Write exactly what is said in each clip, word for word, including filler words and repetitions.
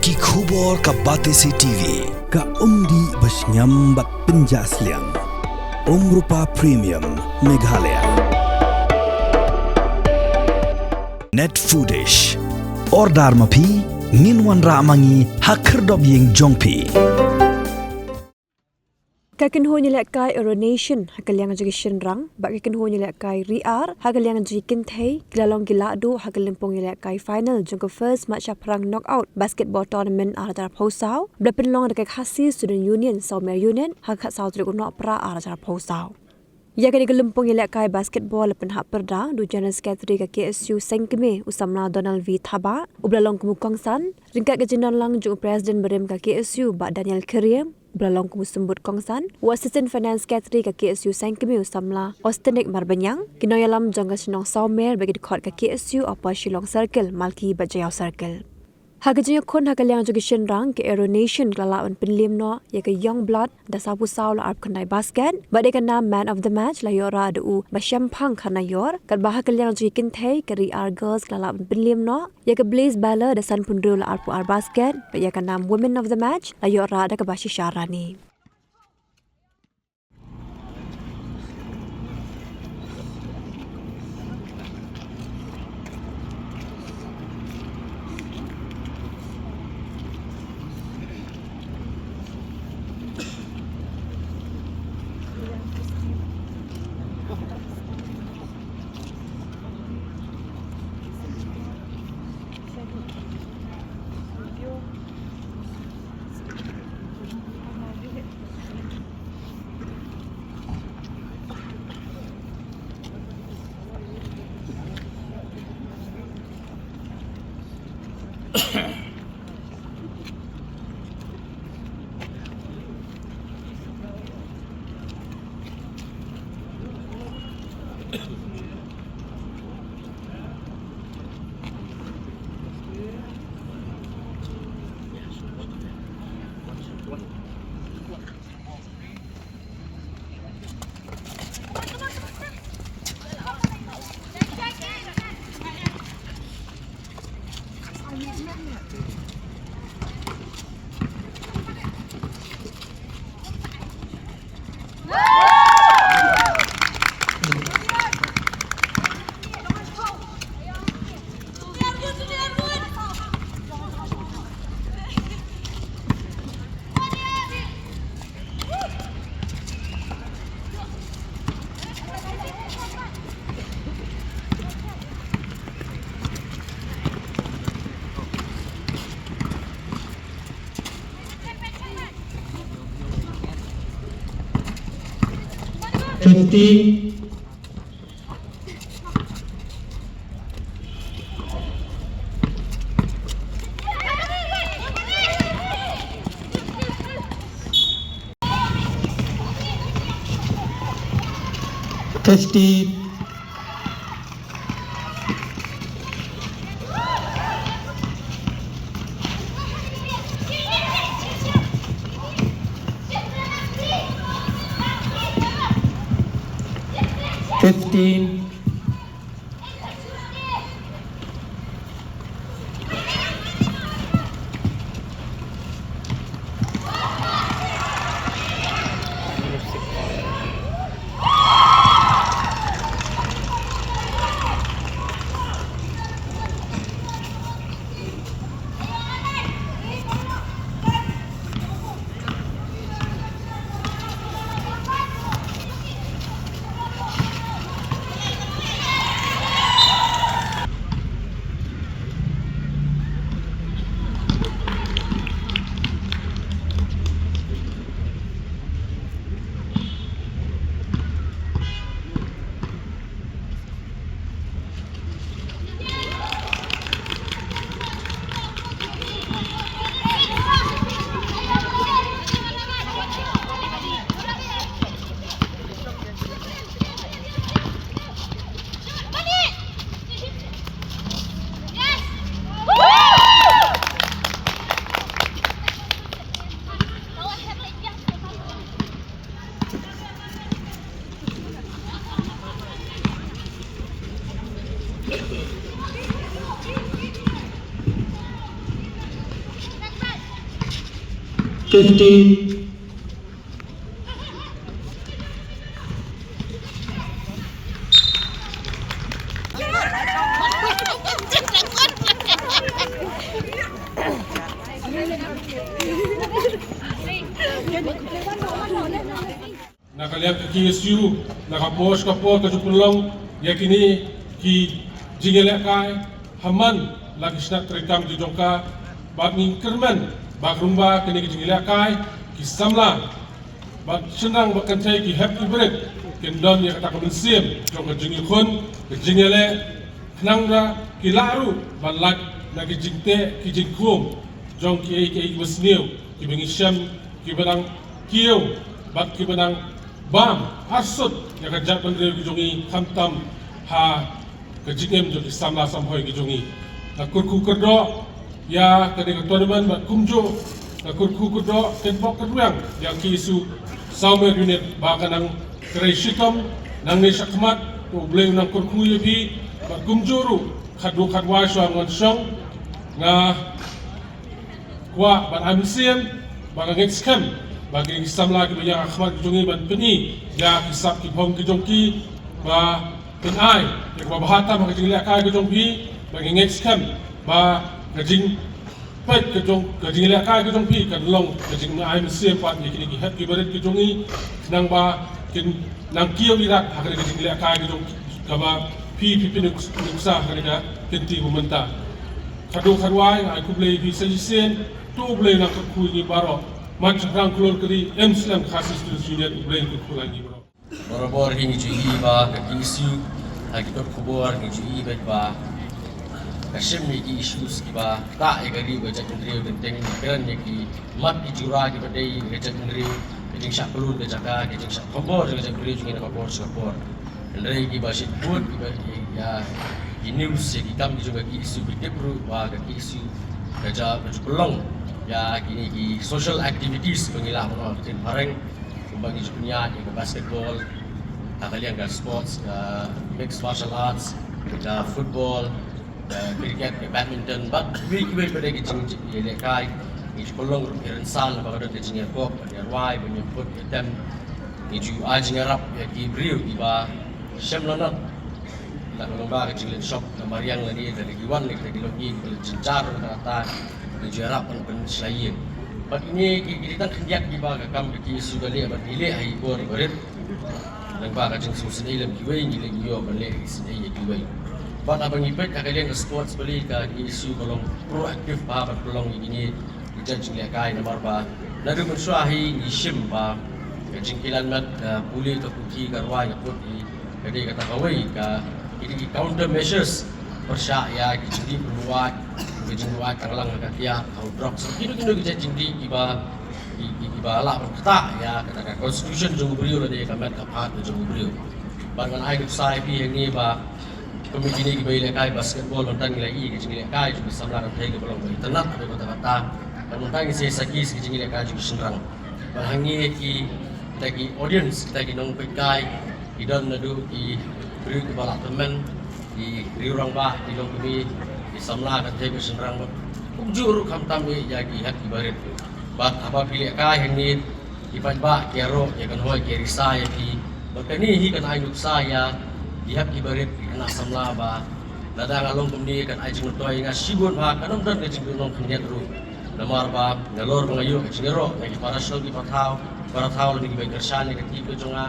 Ki khubor ka Batesi T V. Ka umdih ba shngiam bad pynjah sliang. Umrupa Premium Meghalaya. Net Foodish. Order ma phi, ngin wanrah ma ngi ha khyrdop ïing jong phi. Ka kynhun ïalehkai Aero Nation ha ka liang jong ki shynrang bad ka kynhun ïalehkai Ri-Ar ha ka liang jong ki kynthei ki la long ki lahduh ha ka lympung ïalehkai final jong ka First Mat Shaphrang Knockout Basketball Tournament ar hajar arphew saw, ba la pynlong da ka Khasi Student Union Sawmer Unit ha ka khatsaw tarik u Nohprah ar hajar arphew saw. Ïa kane ka lympung ïalehkai basketball la pynhap pyrda da u General Secretary ka K S U Sengkmie u samla Donald V Thabah, u ba la long kum u kongsan, ryngkat ka jingdon lang jong u President barim ka K S U Bah Daniel Khyriem, u ba la long kum u symbud kongsan, u Assistant Finance Secretary ka K S U Sengkmie u samla Austinic Marbaniang, ki nongïalam jong ka shnong Sawmer bad ki dkhot ka K S U Upper Shillong Circle, Malki bad Jaïaw Circle. Ha ka jingïakhun ha ka liang jong ki shynrang, ka Aero Nation ka la lah ban pynliem noh ïa ka Young Blood da sawphew saw la arphew khyndai basket, bad ïa ka nam Man of the Match la ïoh rah da u Bashemphang Kharnaior, katba ha ka liang jong ki kynthei ka Ri-Ar Girls ka la lah ban pynliem noh ïa ka Blaze Bala da sanphew hynriew la arphew ar basket, bad ïa ka nam Women of the Match la ïoh rah da ka Bashisha Rani. Fifteen. Fifteen. Fifteen. fifteen. Na ka liang ka K S U, na ka por sha ka por ka ju pynlong ïa kine ki jingïalehkai ha man la ki shnat treikam ki jong ka, bad ngi kyrmen ba ka ruh ba kine ki jingïalehkai, ki samla bad shynrang bad kynthei, ki hep ki barit, kin don ïa kata ka mynsiem jong ka jingïakhun, ka jingïaleh, khnang ba ki lah ruh ban lait na ki jingteh ki jingkhum jong kiei kiei kiba sniew, kiba ngi shem, kiba nang kiew bad kiba nang bam arsut ïa ka jaitbynriew ki jong ngi, khamtam ha ka jingim jong ki samla samhoi ki jong ngi. Nga kyrkhu kyrdoh ïa kane ka tournament bad kumjuh nga kyrkhu kyrdoh, kyrpad kyrdoh ïa K S U Sawmer Unit ba ka nang trei shitom nangne shakhmat. To U Blei un nang kyrkhu ïa phi bad kumjuh ruh khatduh khatwai shuwa ngan shong, nga kwah ban ai mynsiem ba ka ngeit skhem ba ki samla kiba ïa ka khmat ki jong ngi ban pyni ïa ki sap ki phong ki jong ki, ba pynai ïa kaba bha tam ha ka jinglehkai ka jong phi, ba ki ngeit skhem ba ka jingpeit ka jong, ka jinglehkai ka jong phi kan long ka jingai mynsiem pat ïa kine ki hep ki barit ki jong ngi, nang ba kin nang kiew ïa ka ha kane ka jinglehkai ka jong kaba phi phi pynuk nuksa ha kane ka kynti ba mynta. Khatduh khatwai nga ai khublei phi sa shisien. To U Blei nang kyrkhu ïa ngi baroh. Mat shynrang khlur kri, em slem Khasi Students Union, U Blei kyrkhu ïa ngi baroh. Barabor hi ngi ju i ba ka K S U ha ki kot khubor ngi ju i ba ka shim ïa ki issues kiba ktah ïa ka ri ka jaitbynriew, teng teng ngi kren ïa ki mat ki jura kiba dei ka jaitbynriew, ka jingshah klun ka jaka, ka jingshah thombor ka jaitbynriew jong ngi na ka por sha ka por. Hynrei kiba shait bud kiba ïa ki news ïa ki kam ki jong ka K S U ki tip ruh ba ka K S U ka ja ka ju pynlong ïa kine ki social activities ba ngi lah ban ong ha ka ktien phareng, kumba ngi ju pynïaid ïa ka basketball, ha ka liang ka sports, ka mixed martial arts, ka football, ka cricket, ka badminton, bad kiwei kiwei pat de ki jingïalehkai. Ngi ju pynlong ruh ki rynsan ba ka don ka jingïakop, ka jingïarwai, ban ïa put ïa tem. Ngi ju ai jingïarap ïa ki briew kiba shem lanot, la ka long ba ka jingleit shop ka mariang lane da ki wan lane da ki long ki ba leit jynjar ruh kata, ngi ju ïarap ban pynshlei ïing. Bad kine ki, ki dei tang khyndiat kiba ka kam ka K S U ka leh bad ngi leh ha i por i barit. Lyngba ka jingsngewsynei lem kiwei ngi leh, ngi ïoh ban leh isynei ïa kiwei. Bad haba ngi peit ha ka liang ka sports, balei ka K S U ka long proactive bha ban pynlong ïa kine ki jait jinglehkai, namar ba naduh mynshuwa hi ngi shim ba ka jingkylliang met, ka pule, ka puthi, ka rwai, ka put hi ka dei kata kawei ka, ki dei ki counter measures pyrshah ïa ki jingdih pynbuaid, ki jingbuaid tang lang ha ka tiar, ha u drugs, kino kino ki jait jingdih kiba, ki, ki, kiba lah ban ktah ïa kata ka constitution jong u briew lane ka met ka phad ka jong u briew. Bad ngan ai nuksa ïa phi hangne ba kum kine kiba ïalehkai basketball, mynta ngi la i ka jingïalehkai jong ki samla kynthei kaba long ba itynnad haduh katta katta. Bad mynta ngi sa ïa sakhi sa ka jingïalehkai jong ki shynrang. Bad hangne kita ki audience, kita ki nongpeitkai, ki don naduh ki briew kiba la tymmen, ki riew rangbah, ki longkmie, ki samla kynthei bad shynrang, bad kumjuh ruh khamtam ïa ki hep ki barit. Bad haba phi lehkai hangne, ki paidbah ki ïaroh, ïa kynhoi, ki risa ïa phi. Bad kane hi kan ai nuksa ïa ki hep ki barit, ki khynnah samla ba lada nga long kumne kan ai jingmyntoi ïa nga shibun bha, kan ym don ka jingdon khyndiat ruh. Namar ba nalor ba nga ïoh ka jingïaroh na ki para shnong ki para thaw, para thaw lane kiba kyrshan ïa ka tip ka jong nga.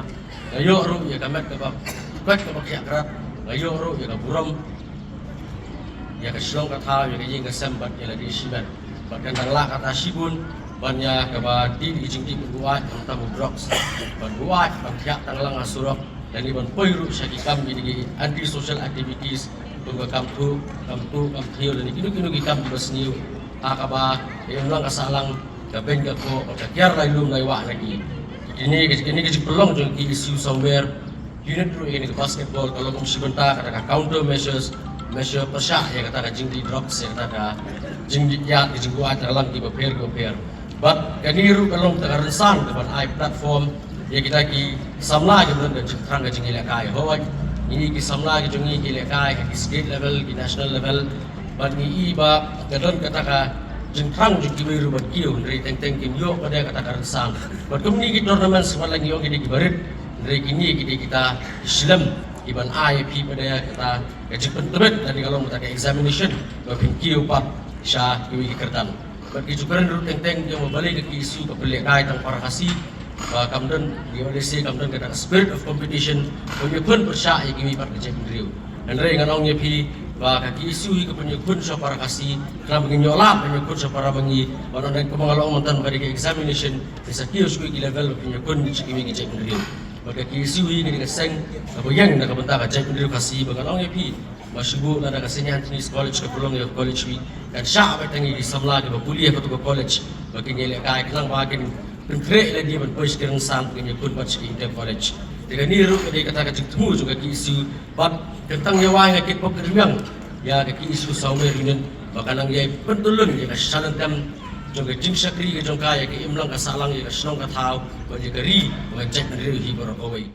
Nga ïoh ruh ïa ka met kaba, ka met kaba khiah krat. Nga ïoh ruh ïa ka burom, ïa ka shnong ka thaw, ïa ka ïing ka sem bad ïa lade shimet. Bad kan dang lah kata shibun ban ïa kaba dih ïa ki jingdih pynbuaid, khamtam u drugs, ban buaid, ban thiah tang lang ha surok, lane ban poi ruh sha ki kam kine ki anti social activities, kum ka kam thuh, kam thuh, kam thiew, lane kino kino ki kam kiba sniew ha kaba ïa ym lang ka sahlang, ka beiñ ka khoh, ka kiar lai lum lai wah na ki. Kine, kine ki jingpynlong jong ki K S U Sawmer Unit ruh ïa kane ka basketball ka long kum shi bynta kata ka counter measures, measure pyrshah ïa kata ka jingdih drugs, ïa kata ka jingdih ïa ka jingbuaid tang lang kiba pher kiba pher. Bad kane ruh ka long kata ka rynsan kaban ai platform ïa kita ki samla kiba don ka jingthrang ka jingïalehkai. Hooid, ngi ki samla ki jong ngi ki lehkai ha ki state level, ki national level. Bad ngi i ba ka don kata ka jingthrang jong kiwei ruh ban kiew, hynrei teng teng kim ïoh pat de kata ka rynsan. Bad kumne ki tournament sa pat la ngi ïoh ki dei kiba rit, hynrei kine ki dei kita ki shlem kiban ai ïa phi pat de kata ka jingpyntbit lane ka long kata ka examination ba phin kiew pat sha kiwei ki kyrdan. Bad ki ju kren ruh teng teng ki ong ba balei ka K S U ka pynlehkai tang para Khasi, ba kam don, ki ong lehse kam don kata ka spirit of competition ban ïakhun pyrshah ïa kiwei pat ki jaitbynriew. Hynrei ngan ong ïa phi ba ka K S U hi ka pynïakhun sha para Khasi, khnang ba ngin ïoh lad ban ïakhun sha para ma ngi, ba ynda kumba nga la ong mynta ba dei ka examination, phin sa kiew sha kiwei ki level ba phin ïakhun sha kiwei ki jaitbynriew. Bad ka K S U hi ka dei ka seng kaba ïeng na ka bynta ka jaitbynriew Khasi, ba ngan ong ïa phi ba shu buh lada ka Saint Anthony's College ka pynlong ïa ka college week, kan shah beit tang ïa ki samla kiba pule ha kato ka college ba kin ïalehkai khnang ba kin pynkhreh lade ban poi sha ki rynsan, kin ïakhun pat sha ki inter college. Te kane ruh ka dei kata ka jingthmu jong ka K S U, bad kan tang ïa wai nga kit pop ka jingbiang ïa ka K S U Sawmer Unit ba kan nang ïai pyntylun ïa ka shalynter jong ka jingshakri ka jong ka ïa ka imlang ka sahlang, ïa ka shnong ka thaw bad ïa ka ri bad ka jaitbynriew hi baroh kawei.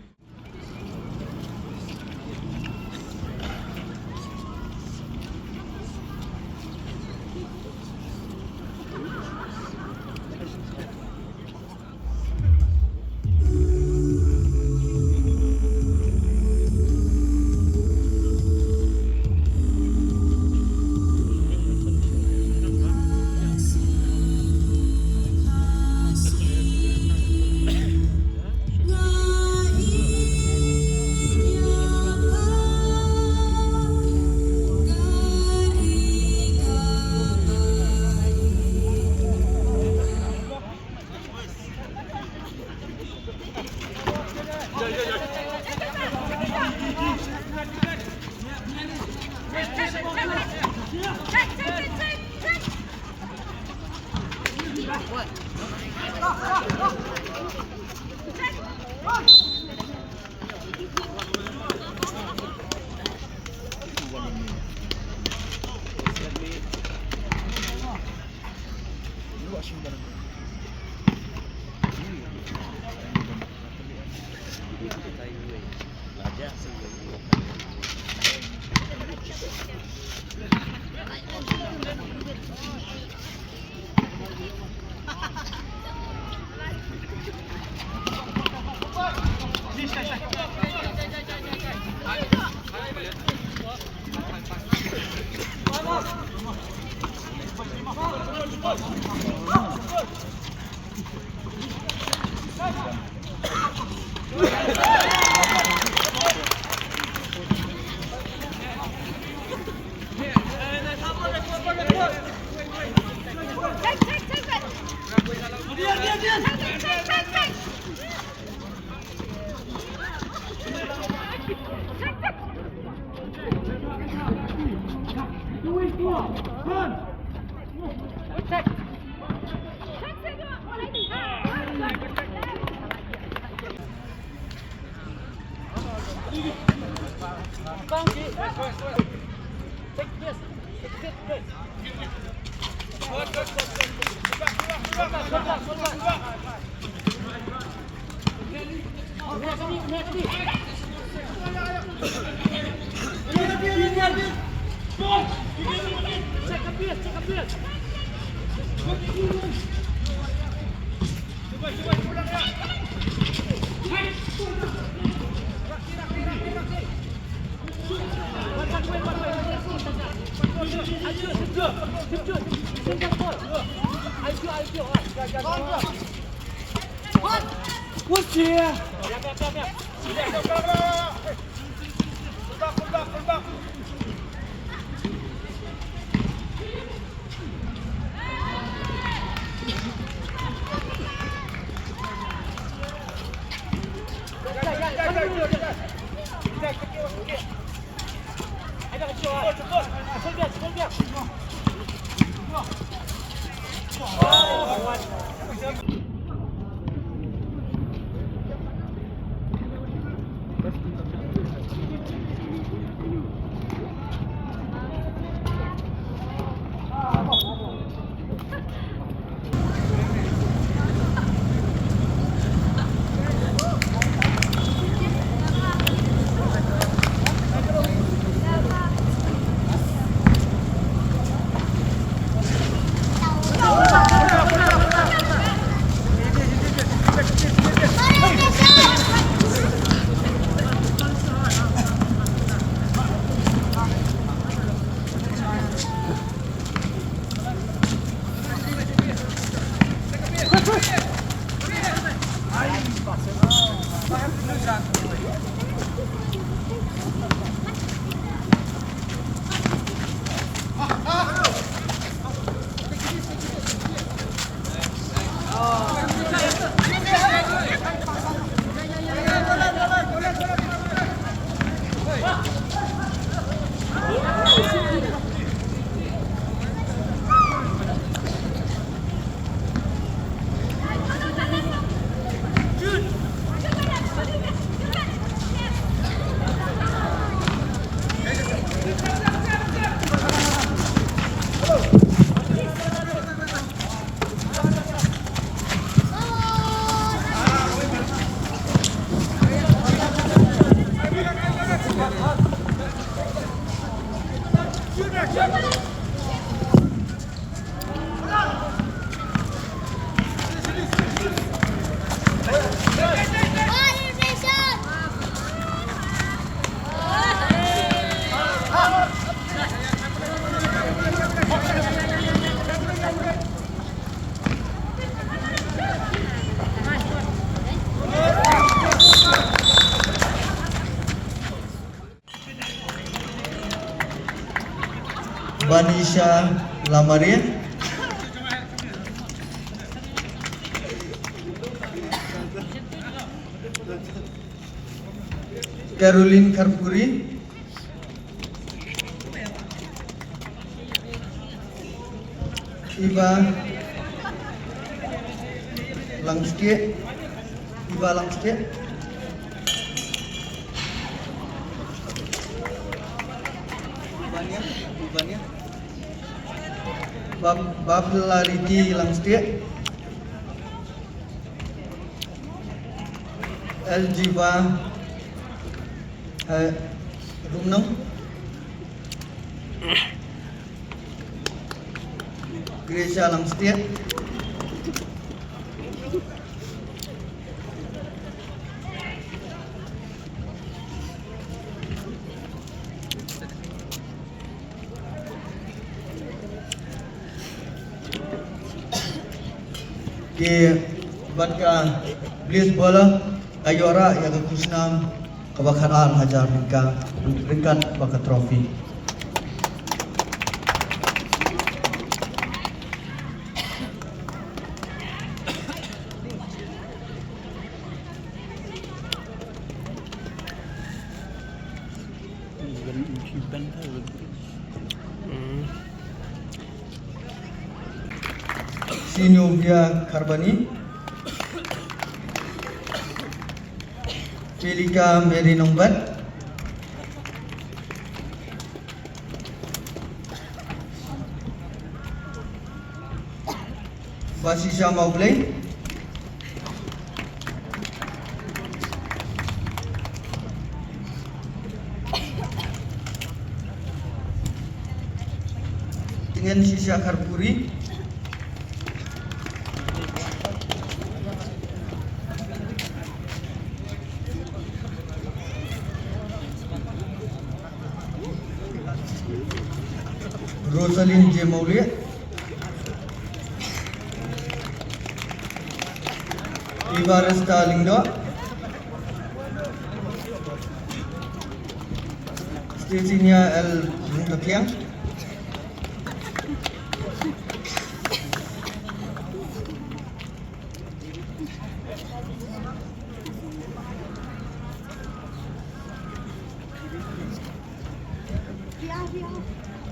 Banisha Lamaria. Caroline Kharpuri. Iba Langstieh. Iba Langstieh. Ibania, Ibania. Bab-, Bablariti Langstieh. Eljiva, eh, Rumnong. Gracia Langstieh. Ki bad ka Bliss Bowler ka ïoh rah ïa ka khusnam kaba khatar hajar tyngka ryngkat bad ka trophy. Sinovia Kharbani, Chelika Mary Nongbet, Basisha Mawblei, Tngen Shisha Kharpuri, Rosaline J Mawlieh, Evarista Lyngdoh, Stecinia L Rungkathiang.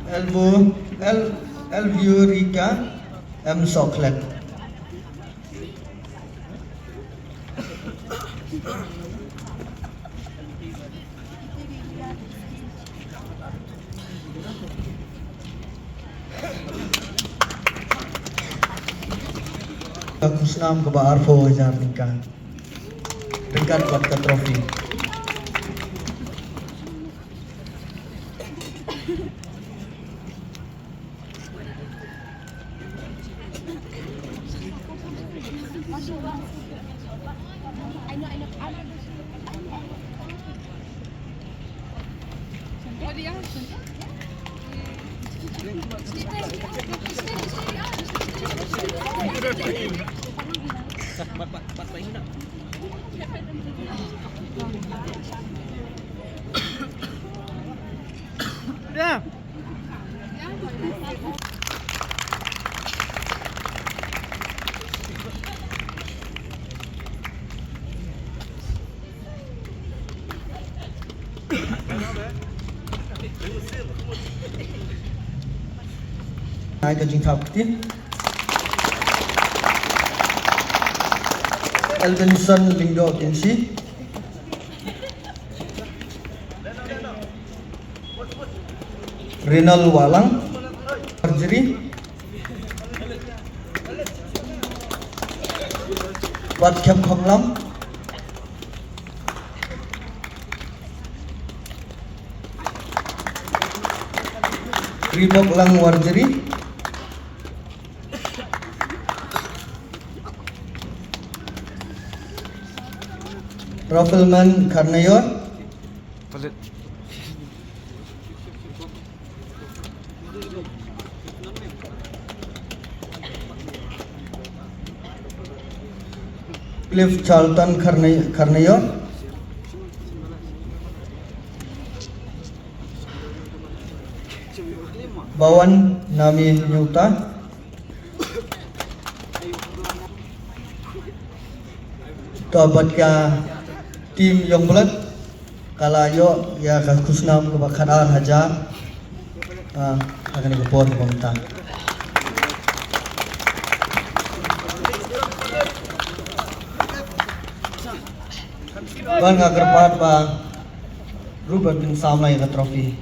Elvu, El, Elviurika M Sohkhlet. Ka khusnam kaba arphew hajar tyngka ryngkat bad ka trophy. Ai ka jingthap kti. Elvinson Lyngdoh Kynshi. Rinal Wahlang. Archery. Wat Khem Khonglam. Ribok Lang Warjri. Rafelman Kharnayor. Cliff Charlton Kharnai-, Kharnayor. Bawan Nami Nyuta. To bad ka team Youngblood ka la ïoh ïa ka khusnam kaba khatar hajar. Ah, ha kane ka por kaba mynta. Bad nga kyrpad ba ruh ban pynsam ïa ka trophy.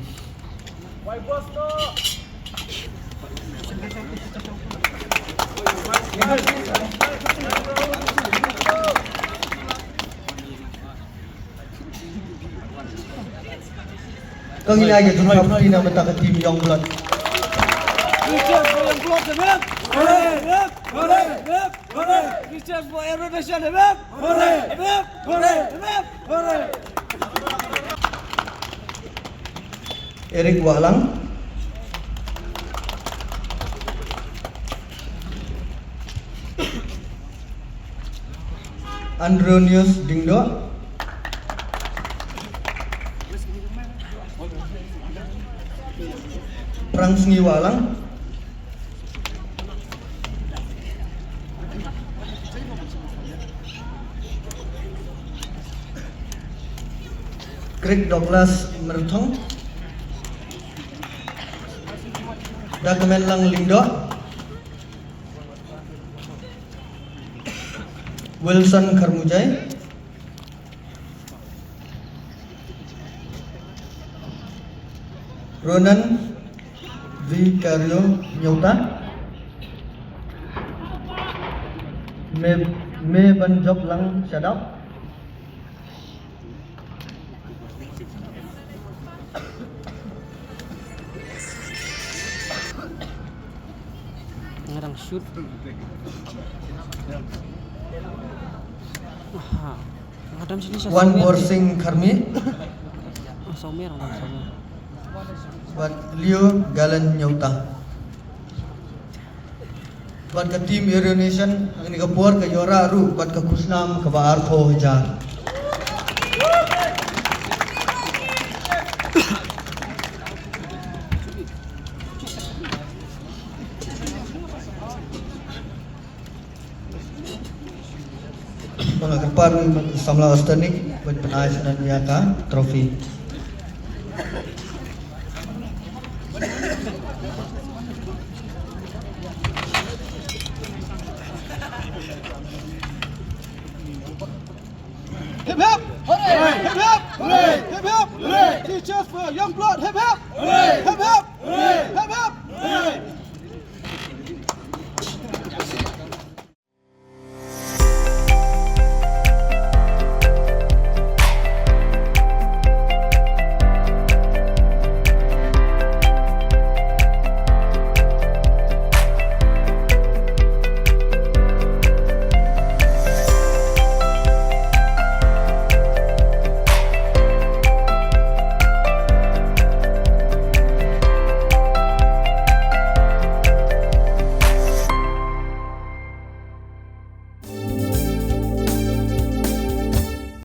Kong ïa ka jingthap kti na bynta ka team Youngblood. Richard for Youngblood, hip, hip. Hooray, hip, hip. Hooray. Richard for Arrow Nation, hip, hip. Hooray, hip, hip. Hooray, hip, hip. Hooray. Eric Wahlang. Andronius Dingdoh. Prangsngi Wahlang. Craig Douglas Myrthong. Dakmenlang Lyngdoh. Wilson Kharmujai. Ronan Vicario Nyota. Me, me ban jop lang shadap. Nga dang shoot. Aha. Nga dang sini sha Wan Somer. Borsing Kharmi. Ah, Somer, nga dang Somer. Bad Leo Galen Nyota. Bad ka team Arrow Nation, ha kane ka por ka ïoh rah ruh bad ka khusnam kaba arphew hajar. Ba nga kyrpad ïa u samla Austernick ban pynai sha ngan ïa ka trophy. Hip hip! Hooray! Hip hip! Hooray! Hip hip! Hooray! Teachers for Youngblood, hip hip! Hooray! Hip hip!